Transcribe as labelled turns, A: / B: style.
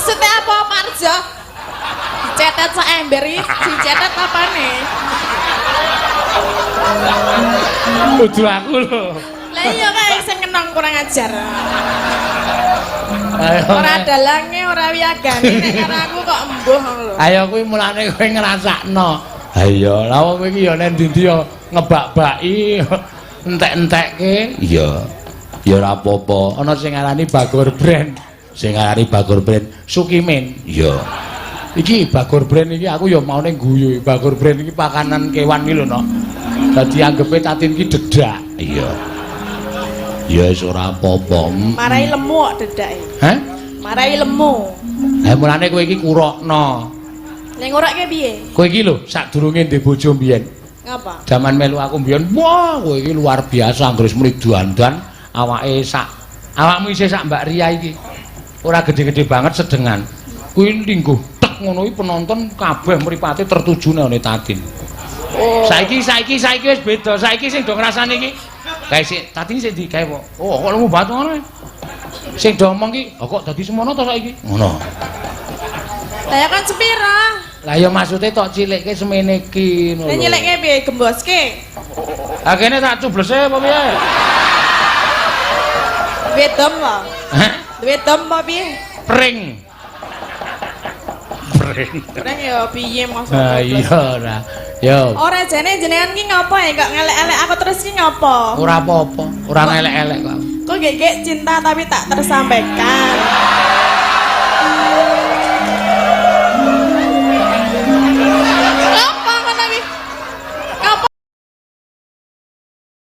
A: Maksudnya apa, Parjo? Dicetet sak ember iki, dicetet apane?
B: Kudu aku lho.
A: Lah iya kae sing kenong kurang ajar.
B: Ayo.
A: Ora dalange, ora wiyagane nek karo aku kok embuh ngono lho.
B: Ayo kuwi mulane kowe ngrasakno. Ha iya, lah wong kowe iki ya nek ndi-ndi ya ngebak-baki, entek-entekke. Iya. Ya ora apa-apa. Ana sing ngarani Bagor Brand. Sing ngarani Bagor Brand Sukimin. Iya. Iki Bagor Brand iki aku ya maune guyu. Bagor Brand iki pakanan kewan iki lho, no. Dadi anggepe Tatin iki dedak. Iya. Ya wis ora apa-apa.
A: Marai lemu kok dedake.
B: Hah?
A: Marai lemu.
B: Lah mulane kowe iki kurokno.
A: Ning ngurakke piye?
B: Kowe iki lho sadurunge ndek bojo mbiyen.
A: Ngapa?
B: Jaman melu aku mbiyen, wah kowe iki luar biasa anggere muni dandan awake sak awakmu isih sak Mbak Ria iki. Ora gede-gede banget sedengan. Kuwi lingguh tek ngono iki penonton kabeh mripate tertuju nang Tatin.
A: Oh.
B: Saiki wis beda. Saiki sing do ngrasani iki kae sik Tatin sik ndi kae kok. Oh, kok lemu banget ngono. Sing do omong ki, oh, kok dadi semono to saiki? Ngono.
A: Lah ya kan sepira?
B: Lah ya maksude tok cilikke semene iki ngono
A: Lah
B: lho.
A: nyilikke piye gemboske?
B: Lah kene tak cublese apa piye?
A: Duwe dom apa?
B: Hah?
A: Duwe dom apa piye?
B: Pring. Pring.
A: Pring ya piye maksudnya?
B: Ha iya ora. Yo,
A: Ora jane jenengan ki ngopo ya kok ngelek-elek aku terus ki ngopo?
B: Ora apa-apa, ora ngelek-elek kok.
A: Kok gek cinta tapi tak tersampaikan.